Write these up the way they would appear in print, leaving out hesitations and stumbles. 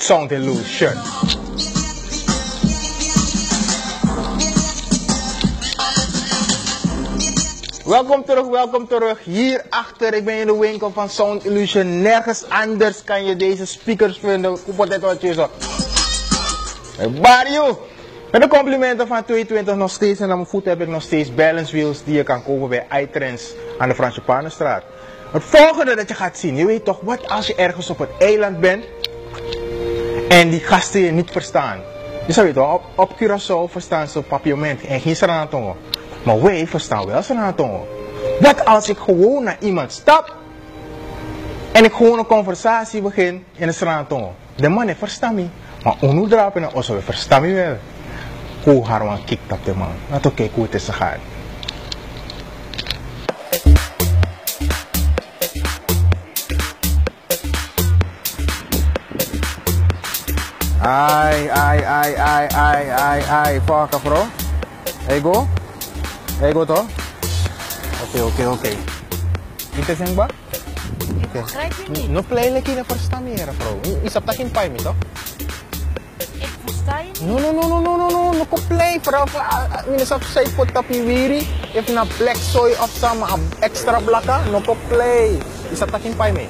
Sound Illusion. Welkom terug, welkom terug. Hier achter, ik ben in de winkel van Sound Illusion. Nergens anders kan je deze speakers vinden. Barrio! Met de complimenten van 220 nog steeds en aan mijn voeten heb ik nog steeds balance wheels die je kan kopen bij iTrends aan de Fransje Panenstraat. Het volgende dat je gaat zien, je weet toch wat als je ergens op het eiland bent en die gasten je niet verstaan. Je zou weten, op Curaçao verstaan ze papiament en geen Sranantongo. Maar wij verstaan wel Sranantongo. Wat als ik gewoon naar iemand stap en ik gewoon een conversatie begin in de Sranantongo. De man heeft verstaan me, maar onu drapen en osso we verstaan me wel. Hoe harwan kikt op de man. Laat ook kijken hoe het is gegaan. Ai, ai, ai, ai, ai, ai, ai. Fuck, bro. Ego? Ego to? Oké. Niet te zeggen, ba? Ik begrijp je niet. No play like na verstaan meer, bro. Is dat geen pijn, toch? Ik versta je niet. No, no, no, no, no, no, no. No ko play, vooral minus op zij pot op je wiri. If na black soy of some extra blakka, no ko play. Is dat geen pijn mee?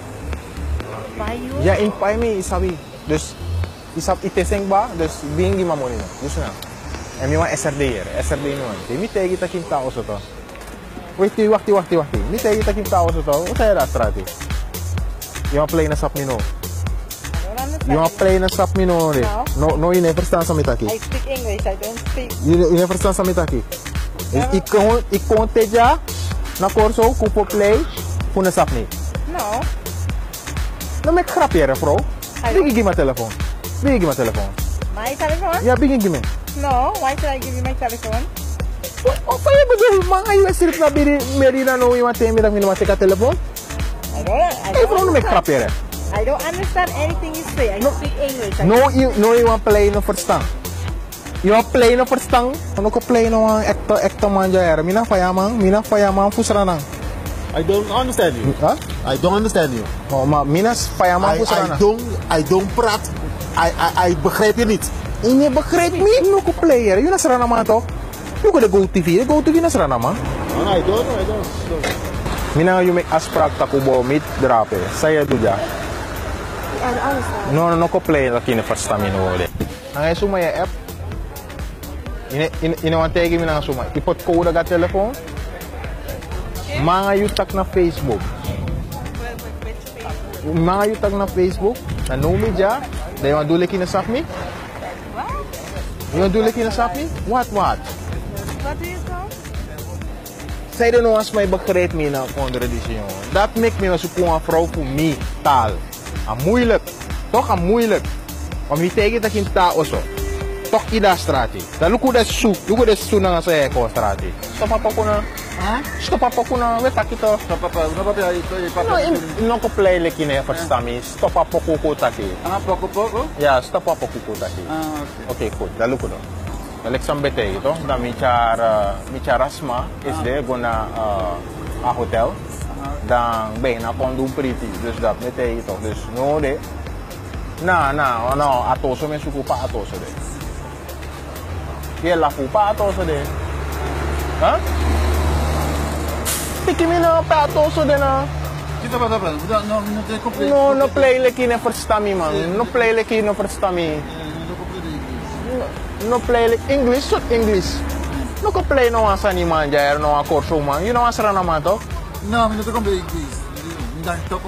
Payo? Ja, in pijn mee, isabi. Dus, isap iteseng ba? Dus, bingi mamoni no. Dus na. En mi wan SRD hier. SRD no. De mi tegi takin tao so to. Wacht, wacht, wacht, wacht. Mi tegi takin tao so to. Wat zei je daar, strati? Je wan play na sap mi no. Je wan play na sap mi no. No. No, no, je never staan sa mi taki. I speak English, I don't speak. Je never staan sa mi taki. Ik kon teja na korso kupo play voor na sap mi. No. Nou, mek grapje, vrouw. Bigi give mijn telefoon. Bigi give mijn telefoon. My telephone? Ja, bigi give me. No, why should I give you my telephone? Wat je bedoelt, man? Ayo, sirip na biri merina no iemand tegen me dat ik mijn telefoon. I don't, I Hey, don't vrouw, mek understand. grapje, I don't understand anything you say. I No. speak English. I No, you, no, you want play no verstaan. You want play no verstaan? Ano ko play no ang ekto ekto man jaya. Mina faya man, mina faya man fusranang. I don't understand you. Huh? I don't understand you. Oh, maar mina faya man I, I fusranang. don't I don't praat. I, I begrijp je niet. Ini begrijp me no ko player. You na srana man toch? You ko de Go TV, de Go TV na srana man. No, no, I don't. I don't. Mina you make afspraak takubo meet drape. Saya doe ja. I don't understand. No, no, no ko play la kine verstaan mi no wole. Ang suma ya app. Ine ine ine wan tegi mina suma. Ipot code ga telephone. Mga you tak na Facebook. Mga you tak na Facebook. Na no me ja. Da you want do leki na sap mi? What? You want do leki na sap mi? What what? Wat doe je zo? Zij de no as mij begrijpt me na onder die jongen. Dat maakt me als een vrouw voor mij taal. A moeilijk. Toch a moeilijk. Om je tegen dat geen taal of zo. Toch ida strati. Dat luku de su, luku de su na sa eko strati. Stop apa kuna. Huh? Stop apa kuna, we takito. No, papa, no, papa, No, in no ko play leki ne verstami. Stop apa kuku taki. Ah, poco poco. Ja, stop apa kuku taki. Ah, oké. Oké, goed. Dat lukt nog. Dan ik sam bete toch? Dan mi char mi charasma is de gona a hotel. Dan bijna kon doen pretty. Dus dat meteen toch. Dus no de. Na na no atoso men suku pa atoso de. Je la fu pa atoso de. Huh? Piki mi na pa atoso de na. Kita pa papa, no, no, no te compre. No no play leki ne verstami man. No play leki no verstami. No compre de English. No play like English, soort English. No ko play no asa ni man jair no akorso man. You know asra na man toch? No, no te compre English.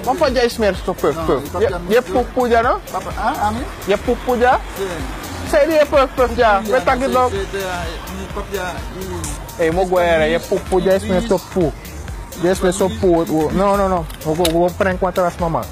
Maar van jij smeert zo puf puf. Je poepoe ja no? Papa, ah, ami? Je poepoe ja? Sí. Sei die puf puf ja. We tak het ook. Hey, mo guerra, je poepoe ja smeert zo poe. Jij smeert zo poe. No no no. We go prank wat was mama.